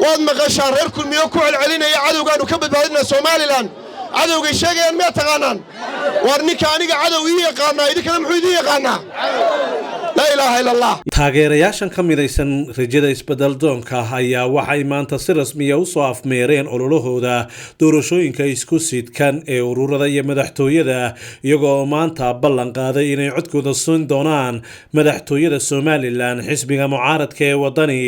Waad maqashaan reer Kulmiyo ku celcelinaya cadowgaannu ka badbaadinaa Somaliland. Cadowgay sheegayaan miyaad taqaanaan? Waar ninka aniga cadow ii yaqaanaa, idinkana muxuu idiin yaqaanaa? Laa ilaaha illa Allah. Taageerayaashan ka midaysan rajada isbedel doonka ayaa waxay maanta si rasmiya usoo afmeereen ololahooda doorashooyinka isku sidkan ee ururada iyo madaxtooyada, iyagoo maanta ballan qaaday inay codkooda siin doonaan madaxtooyada Somaliland xisbiga mucaaradka ee Wadani.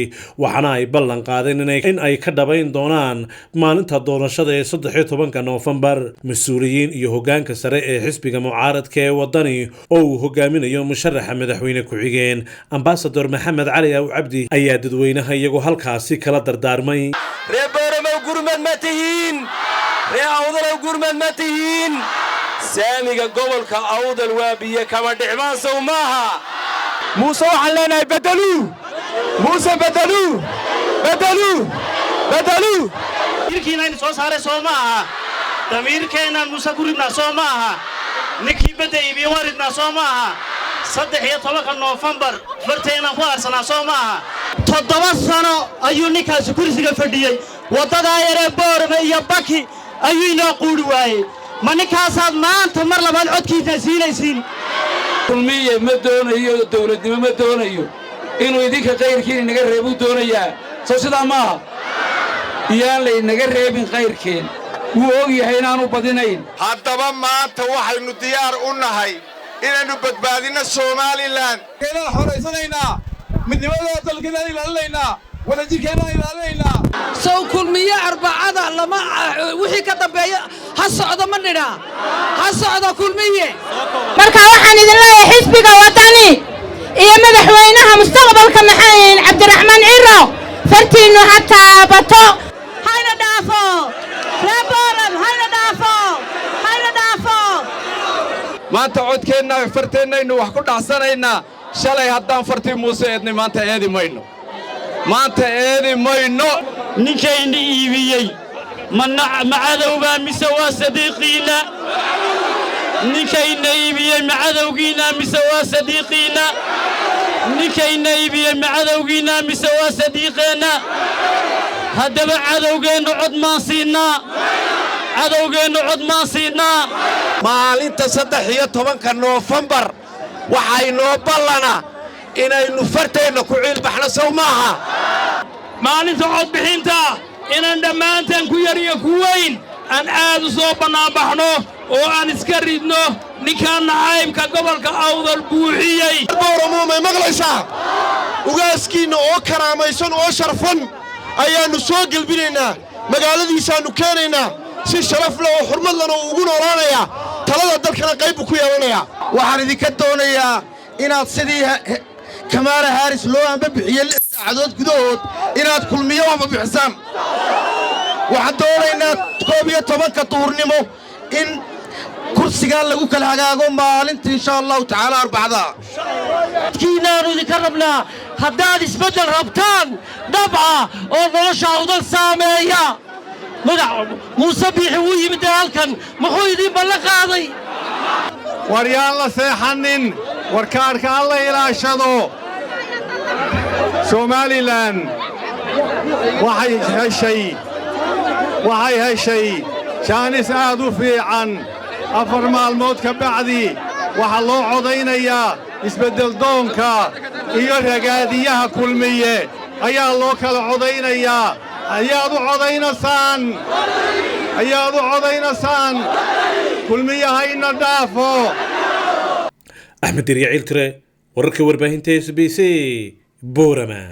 Waxaana ay ballan qaadeen in ay ka dhabayn doonaan maalinta doorashada ee 13-ka Noofembar. Mas-uuliyiin iyo hogaanka sare ee xisbiga mucaaradka ee Wadani oo uu hogaaminayo musharaxa madaxweyne ku-xigeen Ambasador Maxamed Cali Aw Cabdi ayaa dadweynaha iyagoo halkaasi kala dardaarmay. Reer Booramaw, gurmad ma tihiin? Reer Awdalow, gurmad ma tihiin? Saamiga gobolka Awdal waa biyo kama dhicmaan, sow maaha? Muuse waxaan leenahay bedeluu, Muuse bedeluu, bedeluu, bedeluu. Damiirkiina aynu soo saaray, soo ma aha? Damiirkeennaan Muuse ku ridnaa, soo ma aha? Ninkii badda iibiye waan ridnaa, soo ma aha? 13-ka Noofembar farteennaan ku aarsanaa, soo ma aha? 7 sano ayuu ninkaasi kursiga fadhiyey. Waddadaa yaree Boorame iyo Baki ayuu inoo quuri waayey. Ma ninkaasaad maanta mar labaad codkiisa siinaysiin? Kulmiye ma doonayo dawladnimo, ma doonayo inuu idinka kayrkiin inaga reebuu doonayaa. Soo sidaa maaha? Iyaan laynaga reebin kayrkeen. Wuu og yahay inaanu badinayn. Haddaba maanta waxaynu diyaar u nahay inaynu badbaadinno Somaliland. Keenaan xoraysanaynaa, midnimada dalkeenaan ilaalinaynaa, wadajirkeennaan ilaalinaynaa. Sow Kulmiye Arbacada lama wixii ka dambeeya ha socdo ma nidhaa? Ha socdo Kulmiye. Marka waxaan idin leeyahay, xisbiga Wadani iyo madaxweynaha mustaqbalka Maxamed Cabdiraxmaan Ciro, fartiinnu ha taabato. Hayna dhaafo reer Booram, hayna dhaafo, hayna dhaafo. Maanta codkeenna farteennaynu wax ku dhacsanaynaa. Shalay haddaan fartii Muuse eednay, maanta eedi mayno, maanta eedi mayno. Ninkayna iibiyey ma cadowbaa mise waa sadiiqiinna? Ninkayna iibiyey ma cadowgiinna mise waa sadiiqiinna? Ninkayna iibiyey ma cadowgiinna mise waa sadiiqeenna? Haddaba cadowgeennu cod maan siinnaa? Cadowgeennu cod maan siinnaa? Maalinta 13-ka Noofembar waxaa inoo ballana inaynu farteenna ku ciilbaxno, sow maaha? Maalinta codbixinta inaan dhammaanteen, ku yar iyo ku weyn, aan aad u soo bannaanbaxno oo aan iska ridno ninkaan nacaybka gobolka Awdal buuxiyey. Booramoo, may maqlaysaa? Ugaaskiinna oo karaamaysan oo sharfan ayaannu soo gelbinaynaa, magaaladiisaannu keenaynaa. Si sharaf leh oo xurmad lena uu ugu noolaanayaa, talada dalkana qayb buu ku yeelanayaa. Waxaan idinka doonayaa inaad sidii Kamala Harris loo ambabixiyey 6 saacadood gudahood inaad Kulmiyo ambabixisaan. Waxaan doonaynaa 11-ka duhurnimo in kursigaa lagu kala hagaago maalinta, insha Allahu tacaala, Arbacda. Kiinaannu idinka rabnaa haddaad isbeddel rabtaan dhabca oo nolosha Awdal saameeya. Madax Muuse Biixi wuu yimid halkan, muxuu idiin ballan qaaday? War yaan la seexannin, war kaadhka ha la ilaashado. Somaliland waxay heshay jaanis aad u fiican. 4 maalmood ka bacdi waxaa loo codaynayaa isbeddeldoonka iyo ragaadiyaha Kulmiye ayaa loo kala codaynayaa. Ayaad u codaynaysaan? Ayaad u codaynaysaan? Kulmiyaha ina dhaafo. Axmed Dirya Ciiltire, wararka warbaahinta SBC, Boorama.